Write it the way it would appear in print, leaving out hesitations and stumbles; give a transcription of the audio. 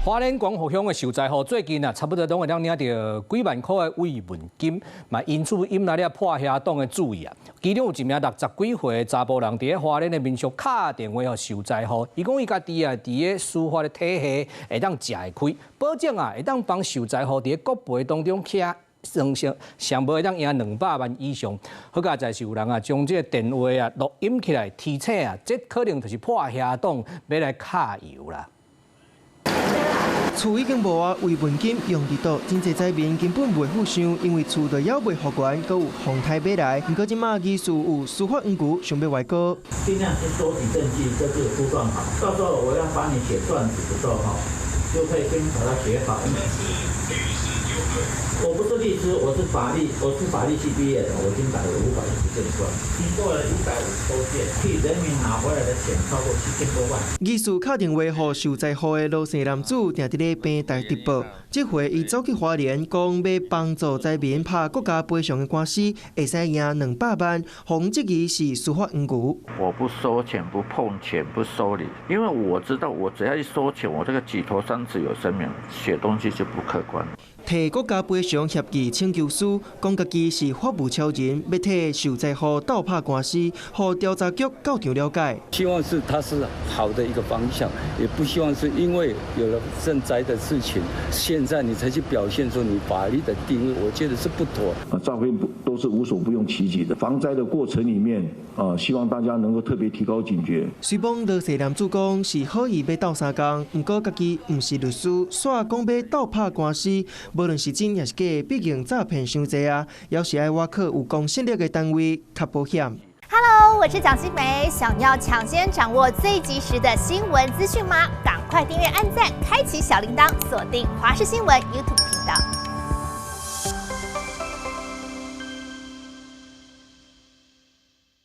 花蓮光復鄉的受災戶最近啊，差不多攏會當領著幾萬箍的慰問金，嘛因此引來了破兄黨的注意啊。其中有一名60幾歲的查埔人，佇咧花蓮的民宿敲電話予受災戶，伊講伊家己啊，佇咧司法的體系會當食會開，保證啊會當幫受災戶佇咧國賠當中徛算上上無會當贏200萬以上。好佳哉是有人啊，將這个電話啊錄音起來，提醒啊，這可能就是破兄黨欲來揩油啦。厝已經無啊，慰問金用佇佗，真濟災民根本袂赴想，因為厝都猶未復原，閣有風颱欲來。毋過這馬疑似有司法冤仇，想欲歪高。盡量去收集證據，這是估算好。到時候我要幫你寫段子的時候，哈，就可以先把它寫好。我不是律師，我是法律，我是法律系畢業的，我已經打了550件官，經過了150多件，替人民拿回來的錢超過7000多萬。疑似敲電話予受災戶的羅姓男子，定佇咧平台直播。這回伊走去花蓮，講欲幫助災民拍國家賠償的官司，會使贏200萬，予人質疑是司法冤仇。我不收錢，不碰錢，不收禮，因為我知道，我只要一收錢，我這個舉頭三尺有神明，寫東西就不客觀。提國家賠償協議請求書，講家己是法務超人，欲替受災戶鬥拍官司，予調查局到場了解。希望是他是好的一個方向，也不希望是因為有了賑災的事情，現在你才去表現出你法律的地位，我覺得是不妥。啊，詐騙都是無所不用其極的。防災的過程裡面，啊，希望大家能夠特別提高警覺。雖罔羅姓男子講是好意欲鬥相共，毋過家己毋是律師，煞講欲鬥拍官司，無論是真抑是假，畢竟詐騙傷濟啊，猶是愛倚靠有公信力的單位較保險。 Hello，我是蔣新梅，想要搶先掌握最及時的新聞資訊嗎？趕快訂閱、按讚、開啟小鈴鐺，鎖定華視新聞 YouTube 頻道。